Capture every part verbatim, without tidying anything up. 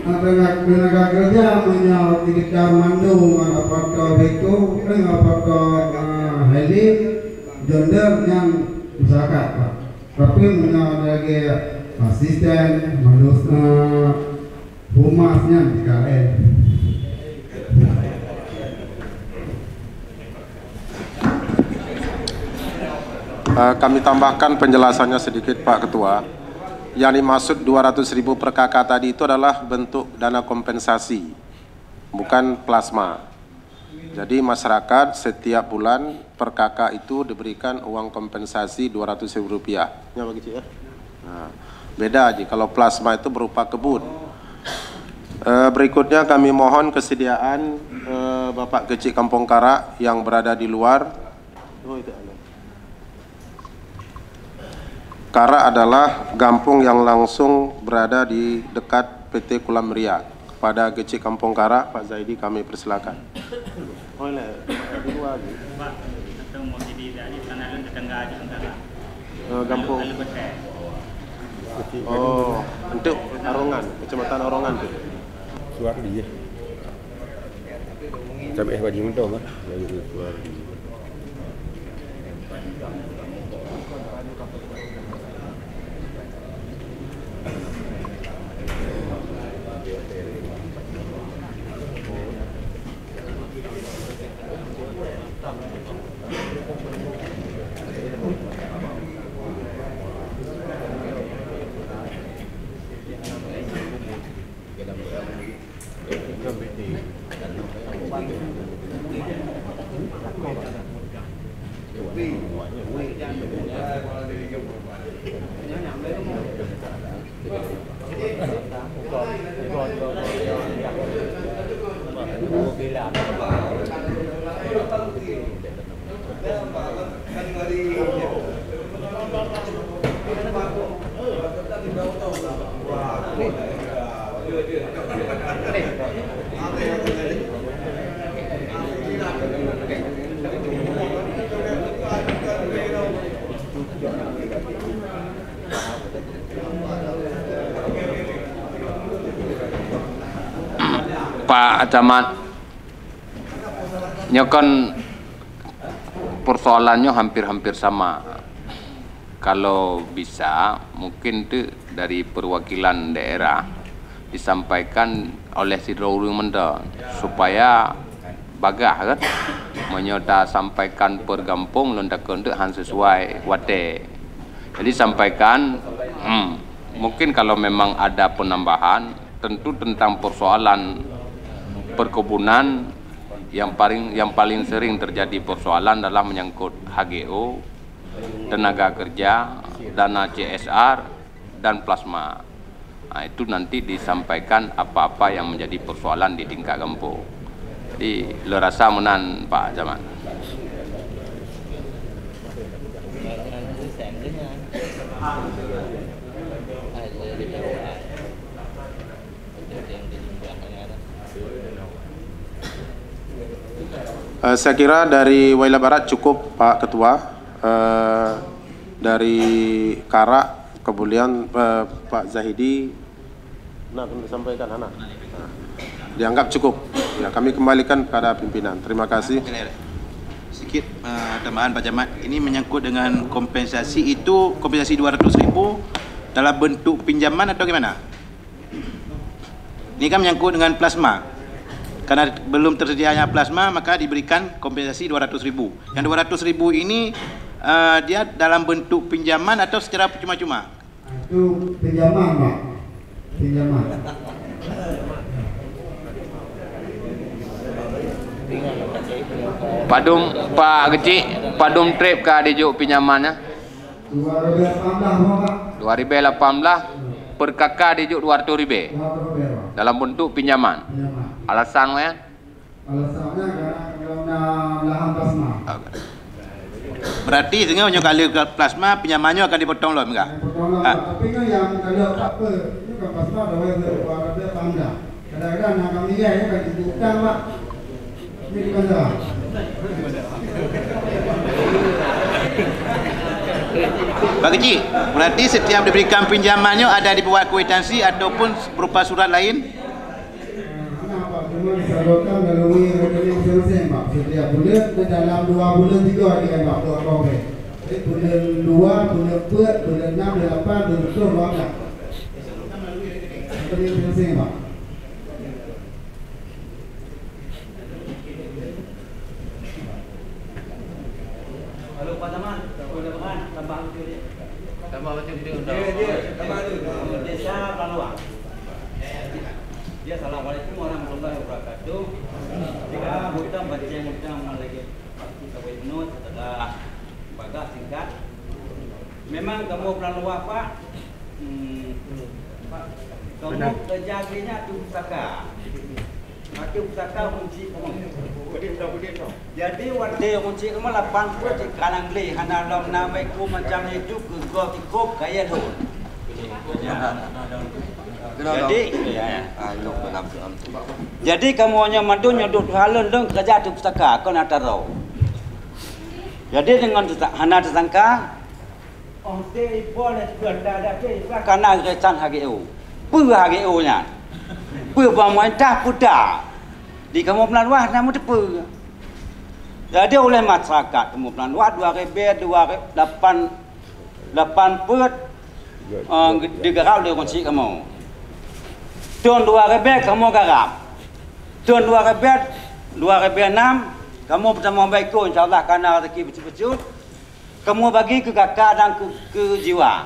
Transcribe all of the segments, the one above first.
Tenaga, tenaga kerja meunyoe sekitar mandum, eh, faktor beko, eh, faktor, eh, helin, gender nyan masyarakat, Pak. Tapi meunyoe lagèe asisten, manus-, eh, humas nyan T K L. Eh, kami tambahkan penjelasannya sedikit, Pak Ketua. Yang dimaksud dua ratus ribu per K K tadi itu adalah bentuk dana kompensasi, bukan plasma. Jadi, masyarakat setiap bulan per K K itu diberikan uang kompensasi dua ratus ribu rupiah. Ya, Pak Kecik, ya? Nah, beda aja kalau plasma itu berupa kebun. Eh, berikutnya kami mohon kesediaan, eh, Bapak Kecik Kampung Karak yang berada di luar. Oh, itu ada. Karak adalah gampong yang langsung berada di dekat P T Kulam Meriak. Kepada Kecik Kampung Karak, Pak Zaidi, kami persilakan. Oh, ini, di luar aja. Pak, itu mau jadi dari sana, tetangga aja, tetangga. Eh, gampong. Lalu, lalu besar. Oh, untuk Arongan, Kecamatan Arongan tu. Suardi, ya. Macam eh, baju mentong, kan? Suardi. Pak Camat, nyoe kan persoalannya hampir-hampir sama. Kalau bisa, mungkin tu dari perwakilan daerah disampaikan oleh sidroe ureuëng mantong, supaya bagah kan. Meunyoe tasampaikan per gampong, lôn takot tu hana sesuai watée. Jadi sampaikan, hmm, mungkin kalau memang ada penambahan, tentu tentang persoalan perkebunan yang paling, yang paling sering terjadi persoalan adalah menyangkut H G O, tenaga kerja, dana C S R, dan plasma. Nah, itu nanti disampaikan apa-apa yang menjadi persoalan di tingkat gampong. Jadi, lôn rasa meunan, Pak Camat. Eh, saya kira dari Waila Barat cukup, Pak Ketua. Eh, dari Karak, kemudian, eh, Pak Zahidi. Nah, kami sampaikan, anak. Nah, dianggap cukup. Ya, kami kembalikan kepada pimpinan. Terima kasih. Sedikit, eh, tambahan, Pak Camat. Ini menyangkut dengan kompensasi itu, kompensasi dua ratus ribu dalam bentuk pinjaman atau gimana? Ini kan menyangkut dengan plasma. Karena belum tersedianya plasma, maka diberikan kompensasi dua ratus ribu. Yang dua ratus ribu ini, eh, dia dalam bentuk pinjaman atau secara cuma-cuma? Itu pinjaman, Pak. Pinjaman. Padum, Pak Kecik, padum treb ka dijok pinjamannya? Dua ribu lapan belas, Pak. Dua ribu lapan belas, per K K dijok dua ratus ribu. Dua ratus ribu, Pak. Dalam bentuk pinjaman. Pinjaman. Alasan, ya? Alasannya karena, karena lahan plasma. Oke. Berarti, sehingga meunyoe ka lheueh plasma, pinjaman nyoe akan dipotong lom, enggak? Dipotong lom, ah. Tapi kan yang kalau apa, ini kan plasma dah dua ratus ribu, Pak. Kadang-kadang nak kami lihat, ya, kan, itu utang, Pak. Ini bukan salah. Pak Kecik, berarti setiap diberikan pinjaman nyoe ada dibuat kwitansi ataupun berupa surat lain? Salurkan melalui rekening masing-masing, Pak. Setiap buleuen, di dalam dua buleuen tiga dia, Pak, dua kongres. Jadi, buleuen dua, buleuen empat, buleuen enam, buleuen lapan, buleuen sepuluh, dua belas. Rekening masing-masing, Pak. Lalu Pak Zaman, Pak Zaman, tambah betul dia. Tambah betul dia. Dia, dia, tambah tu. Desa Pelaluan. Ya, assalamualaikum warahmatullahi wabarakatuh. Jika hutang banceng hutang lagi, Pak Gubernur, setelah bagah singkat. Memang kamoe Pelaluan, Pak. Hmm. Kamoe kerja geuhnyan tu pusaka. Ateueh pusaka kunci kamoe. Jadi, watèe kunci kamoe lapan ploh cit ka na glé, hana lom na baikô macam itu keu gob tikôb kayèe lôn. Jadi, ya, ya. Ah, lôn dalam tu. Jadi, kamoe nyoe mandum nyoe duek tuha lôn, lôn keureuja ateueh pusaka, kon atra droe. Jadi, deungon teusa-, hana teusangka, ka na geuresan H G O. Peue H G O nyan? Peue pemerintah peue that? Di kamoe Pelaluan hana meuteupeue. Jadi, oleh masyarakat kamoe Pelaluan dua ribèe dua lapan, lapan peuet, eh, digarap lé ureueng chik kamoe. Thôn dua ribèe kamoe garap. Thôn dua ribèe, dua ribèe enam, kamoe peutamong baikô, insya Allah ka na raseuki bacut-bacut. Kamoe bagi keu kaka dan keu, keu jiwa.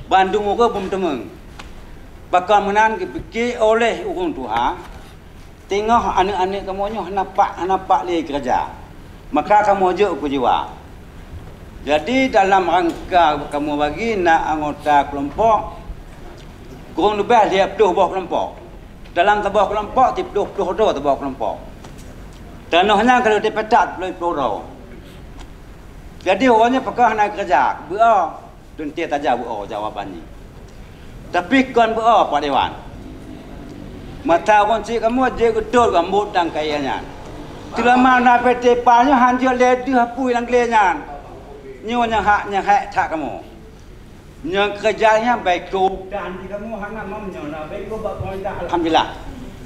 Bandum ureueng beumeuteumèe. Pakon meunan geupike oleh ureueng tuha, teungoh aneuk-aneuk kamoe nyoe hana pak, hana pak lé keureuja. Maka kamoe jok keu jiwa. Jadi, dalam rangka kamoe bagi na anggota keulompok, kurang leubeh lhèe ploh boh keulompok. Dalam saboh keulompok, siploh ploh droe saboh keulompok. Tanoh nyan ka lheueh dipetak siploh ploh droe. Jadi, uroe nyoe pakon hana keureuja, beuo, teuntèe tajak beuo jawaban jih. Tapi kon beuo, Pak Dewan. Mata ureueng chik kamoe jeuet geutot rambot dan kayèe nyan. Teulama na P T PAL nyoe hanjeuet lé deuh apui lam glé nyan. Nyoe nyang hak, nyang hek that kamoe. Nyang keureuja nyan baikô. Dan di kamoe hana mam nyoe na baikô bak pemerintah. Alhamdulillah.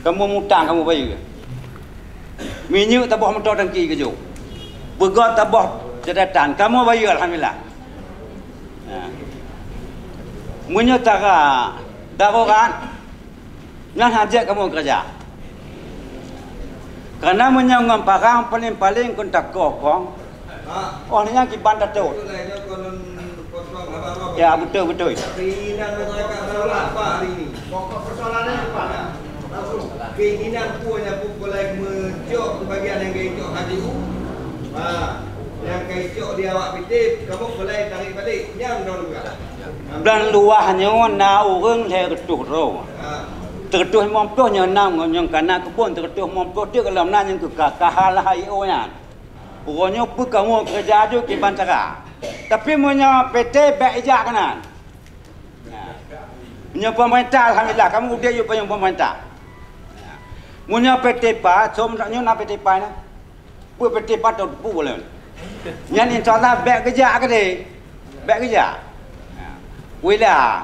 Kamoe mutang kamoe bayeue. Minyeuk taboh moto tangki keujok. Beugöt taboh catatan kamoe bayeue, alhamdulillah. Nah. Meunyoe tara darurat, nyan hana jeuet kamoe keureuja. Kareuna meunyoe ngon parang paléng-paléng kon takoh kong, oh, nyan kiban tatot. Ya, beutôi, beutôi. Keinginan masyarakat Pelaluan apa hari ini? Pokok persoalannya apa? Keinginan peue nyang peue pulai meucok bagian nyang ka icok H G U? Ha, nyang ka icok di awak P T, kamoe pulai tarék balék. Nyan droeneuh peugah. Blang luwah nyoe na ureueng lhèe reutôh droe. Teureutôh limong ploh nyoe na, nyang ka na keubon teureutôh limong ploh teuk lom na nyang keu ka, ka hal hai nyan. Uroe nyoe peue kamoe keureuja aju kiban cara. Tapi meunyoe P T bèk ijak keunan. Meunyoe pemerintah, alhamdulillah, kamoe udép yue panyang pemerintah. Meunyoe P T PAL, som nyoe na P T PAL na. Peue P T PAL teupeue buleuen. Nyan insya Allah bèk geujak keudéh. Bèk geujak. Wila.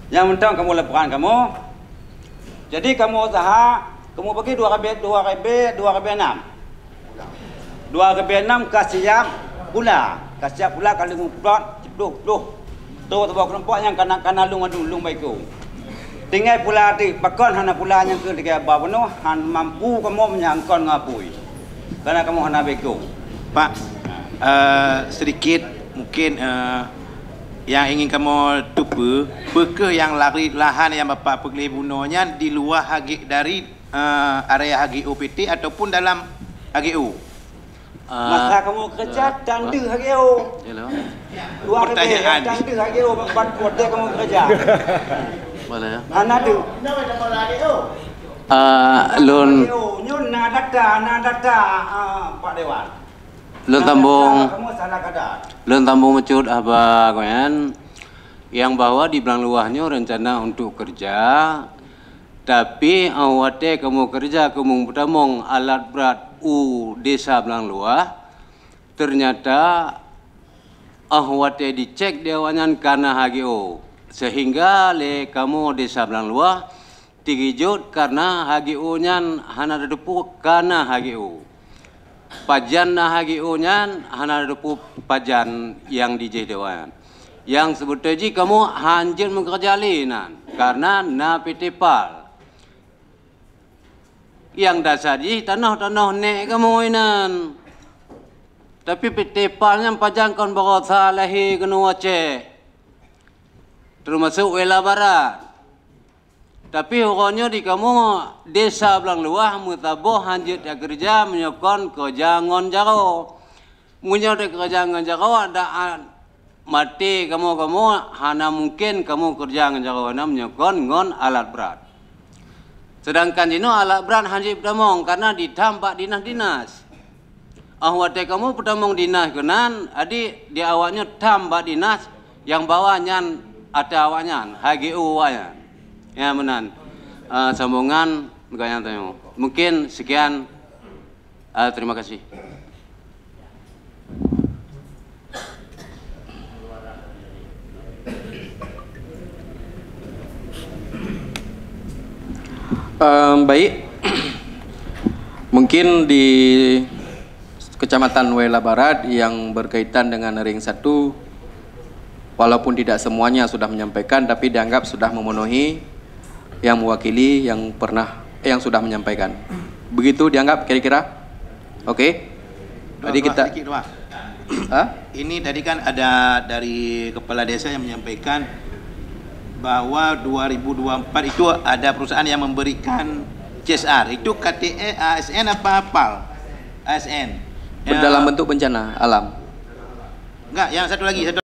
Nyang mantong kamoe laporan kamoe. Jadi kamoe usaha, kamoe bagi dua ribèe, dua ribèe, dua ribèe enam. Dua ribèe enam ka siap pula. Ka siap pula ka lheueh muplot siploh ploh. Trôk saboh keulompok nyang ka na, ka na lôn adu, lôn baikô. Tinggai pula teuk, pakon hana pula nyang keu tinggai ba bunoe, han mampu kamoe meunyan kon ngon apui. Kareuna kamoe hana baikô. Pak, eh, sedikit mungkin, eh, yang ingin kamoe teupeue, peu kheueh nyang lari lahan nyang Bapak peugléh bunoe nyan di luwa H G dari eh, area H G O P T ataupun dalam H G O? Eh, masa kamoe keureuja, eh, tan deuh H G O. Hello. Dua kali pertanyaan. Tan deuh H G O, empat kuarter kamoe keureuja. Boleh, ya. Hana deuh. Eh, lôn H G O, nyoe na data, na data, ah, Pak Dewan. Lôn sambung. Na data, kamoe salah kada. Lôn sambung meucut haba nyan, nyang bahwa di Blang Luwah nyoe rencana untuk kerja, Tapi, óh watée kamoe keureuja kamoe peutamong alat brat u Desa Blang Luwah, teunyata óh watée jicék di awaknyan ka na H G O, seuhingga lé kamoe Desa Blang Luwah Teugeujot karena H G O nyan hana tateupeue kana H G O. Pajan na H G O nyan hana tateupeue pajan nyang dijih dewan. Nyang seubeutôi jih kamoe hanjeuet meukeureuja lé nan, karena na P T PAL. Nyang dasar jih tanoh-tanoh nek kamoe inan. Tapi P T PAL nyan pajan kon barosa lahé keunoe Aceh, teumasok Wela Barat. Tapi uroe nyoe di kamoe desa Blang Luwah meusaboh hanjeuet takeureuja meunyoe kon keureuja ngon jaroe. Meunyoe takeureuja ngon jaroe, adak maté kamoe-kamoe hana mungken kamoe keureuja ngon jaroe, hana meunyoe kon ngon alat brat. Seudangkan jinoe alat brat hanjeuet peutamong karena ditam bak dinas-dinas. Óh watée kamoe peutamong dinas keunan, adik di awaknyoe tam bak dinas nyang bawa nyan ateueh awaknyan, H G O awaknyan. Ya meunan. Ah, sambungan bukan nyang tanyoe. Mungkin sekian. Ah, terima kasih. Em, baik. Mungkin di Kecamatan Wela Barat yang berkaitan dengan ring satu, walaupun tidak semuanya sudah menyampaikan, tapi dianggap sudah memenuhi yang mewakili yang pernah, yang sudah menyampaikan. Begitu dianggap kira-kira? Oke. Jadi kita sedikit, Wah. Hah? Ini tadi kan ada dari kepala desa yang menyampaikan bahwa dua ribu dua puluh empat itu ada perusahaan yang memberikan C S R. Itu K T A S N apa PAL? A S N. Dalam bentuk bencana alam. Enggak, yang satu lagi, satu